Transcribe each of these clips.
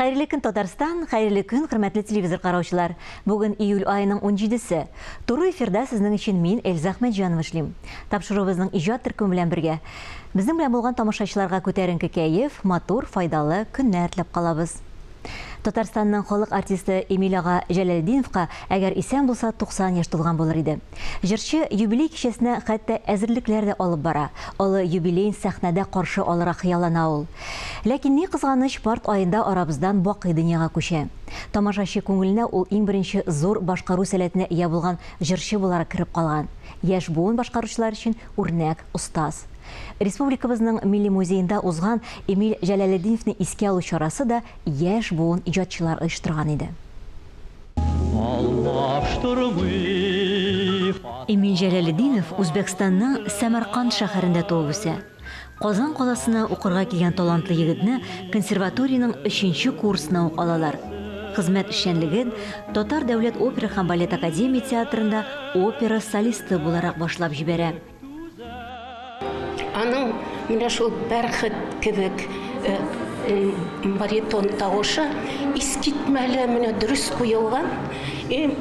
Хәерле көн, Татарстан, хәерле көн, хөрмәтле телевизор караучылар. Бүген июль аеның 17-се. Туры эфирда сезнең өчен мин, Эльза Әхмәтҗанова эшлим. Тапшыруыбызның иҗат төркеме белән бергә. Безнең белән булган тамашачыларга күтәренке кәеф, матур, файдалы көннәр теләп калабыз. Татарстанның халык артисты Эмиль ага Җәләлетдиновка, әгәр исән булса, 90 яшь тулган булыр иде. Җырчы юбилей кичәсенә хәтта әзерлекләр дә алып бара. Олы юбилеен сәхнәдә каршы алырга хыяллана ул. Ләкин ни кызганыч, март аенда арабыздан бакый дөньяга күчә. Тамашачы күңеленә ул иң беренче зур башкару сәләтенә ия булган җырчы буларак кереп калган. Яшь буын башкаручылар өчен үрнәк остаз. Республикабызның Милли музеенда узган Эмиль Җәләлетдиновны искә алу чарасы да яшь буын иҗатчылар оештырган иде. Эмиль Җәләлетдинов Үзбәкстанның Сәмәрканд шәһәрендә туып үсә. Казан каласына укырга килгән талантлы егетне консерваториянең өченче курсына ук алалар. Хезмәт эшчәнлеген Татар дәүләт опера һәм балет академия театрында опера солисты буларак башлап җибәрә. Аның менә шул бәрхет кебек баритон тавышы искитмәле, менә дөрес куелган. И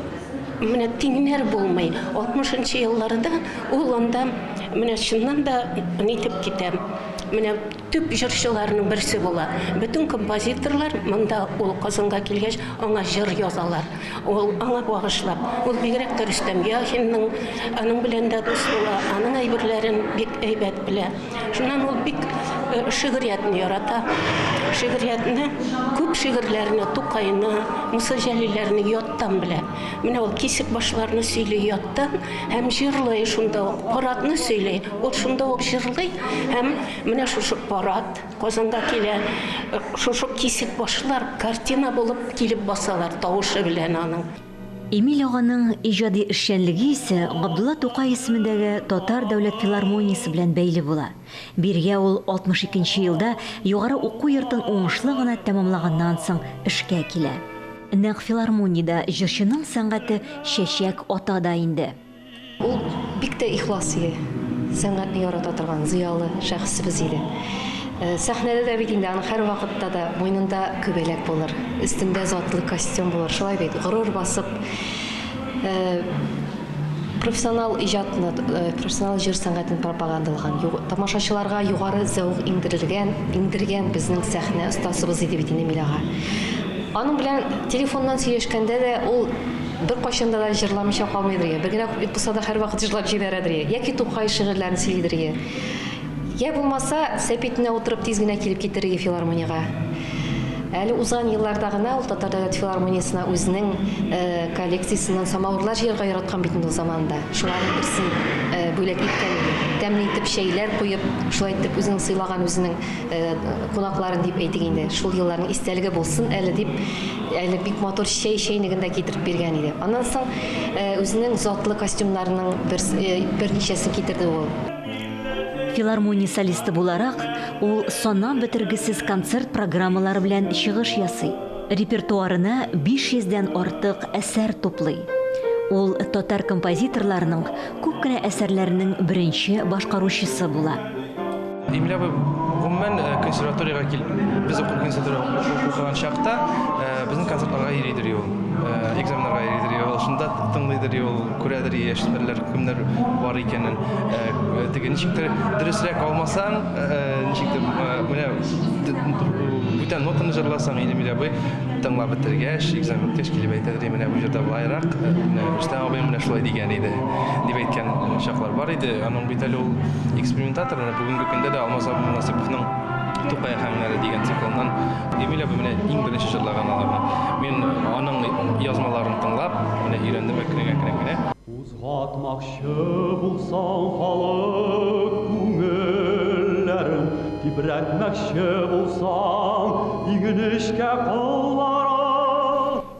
менә тиңнәр булмый. 60 нчы елларда ул анда менә чыннан да нитеп китә. Менә төп җырчыларның берсе була. Бөтен композиторлар монда ул Казанга килгәч аңа җыр язалар. Ул аңа багышлап, ул бигрәк тә Рөстәм Яхинның, аның белән дә дус була, аның әйберләрен бик әйбәт белә. Шуннан ул бик шигъриятне ярата. Шигъриятне, күп шигырьләрне, Тукайны, Муса Җәлилләрне яттан белә. Менә ул кисек башларны сөйли яттан һәм җырлый шунда ук. Парадны сөйли, ул шунда ук җырлый һәм менә шушы парад Казанга килә, шушы кисек башлар картина булып килеп басалар тавышы белән аның. Эмиль аганың иҗади эшчәнлеге исә Габдулла Тукай исемендәге Татар дәүләт филармониясе белән бәйле була. Бирегә ул 62 нче елда югары уку йортын уңышлы гына тәмамлаганнан соң эшкә килә. Нәкъ филармониядә җырчының сәнгате чәчәк ата да инде. Ул бик тә ихлас иде, сәнгатьне ярата торган зыялы шәхесебез иде. Сәхнәдә дә бит инде аның һәрвакытта да муенында күбәләк булыр, өстендә затлы костюм булыр, шулай бит, горур басып, профессионал иҗатны, профессионал җыр сәнгатен пропагандалаган, тамашачыларга югары зәвык иңдерелгән, иңдергән безнең сәхнә остасыбыз иде бит инде Эмиль ага. Аның белән телефоннан сөйләшкәндә дә ул Беркайчан да җырламыйча калмыйдыр я. Бер генә куплет булса да һәрвакыт җырлап җибәрәдер я. Яки Тукай шигырьләрен сөйлидер я. Я булмаса, сәпитенә утырып тиз генә килеп китер я филармониягә. Әле узган елларда гына ул Татар дәүләт филармониясенә үзенең коллекциясеннән самавырлар җыярга яраткан бит инде ул заманында. Шуларның берсен бүләк иткән иде. Тәмле итеп чәйләр куеп, шулай итеп үзенең сыйлаган үзенең кунакларын дип әйтик инде, шул елларның истәлеге булсын әле дип, әле бик матур чәй чәйнеген дә китереп биргән иде. Аннан соң үзенең затлы костюмнарының бер, берничәсен китерде ул. Филармония солисты буларак, ул санап бетергесез концерт программалары белән чыгыш ясый. Репертуарына 500 дән артык әсәр туплый. Ул татар композиторларының күп кенә әсәрләренең беренче башкаручысы була. Эмиль абый гомумән консерваториягә кил, без консерваториягә укыган чакта безнең концертларга йөридер ул, экзаменнарга йөридер ул, шунда тыңлыйдыр ул, күрәдер яшүсмерләр кемнәр бар икәнен. Теге ничектер дөресрәк алмасаң, ничектер менә бүтән нотаны җырласаң, Эмиль абый Тыңлап бетергәч, экзамен беткәч килеп әйтәдер, менә бу җырда былайрак, менә Рөстәм абыем менә шулай дигән иде, дип әйткән чаклар бар иде. Аның бит әле ул экспериментатор, менә бүгенге көндә дә Алмаз абый Насыйповның Тукай аһәңнәре дигән циклыннан Эмиль абый менә иң беренче җырлаган аларны. Мин аның язмаларын тыңлап, менә өйрәндем әкрен-әкрен генә. Кузгатмакчы булсаң халык күңелләрен, Тибрәтмәкче булсаң иң нечкә кылларын.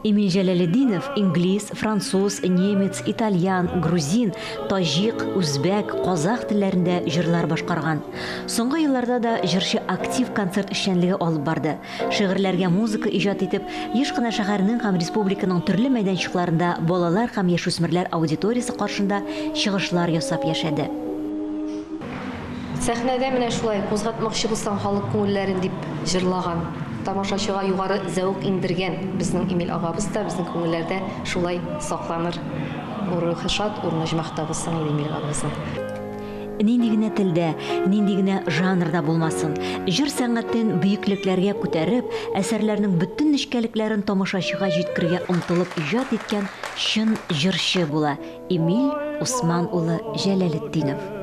Эмиль Җәләлетдинов инглиз, француз, немец, итальян, грузин, таҗик, үзбәк, казах телләрендә җырлар башкарган. Соңгы елларда да җырчы актив концерт эшчәнлеге алып барды. Шигырьләргә музыка иҗат итеп, еш кына шәһәрнең һәм республиканың төрле мәйданчыкларында балалар һәм яшүсмерләр аудиториясе каршында чыгышлар ясап яшәде. Сәхнәдә менә шулай, Кузгатмакчы булсаң халык күңелләрен дип җырлаган. Тамашачыга югары зәвык иңдергән безнең Эмиль агабыз да безнең күңелләрдә шулай сакланыр. Рухы шат, урыны оҗмахта булсын иде Эмиль агабызның. Нинди генә телдә, нинди генә жанрда булмасын, җыр сәнгатен бөеклекләргә күтәреп, әсәрләрнең бөтен нечкәлекләрен тамашачыга җиткерергә омтылып иҗат иткән чын җырчы була Эмиль Усман улы Җәләлетдинов.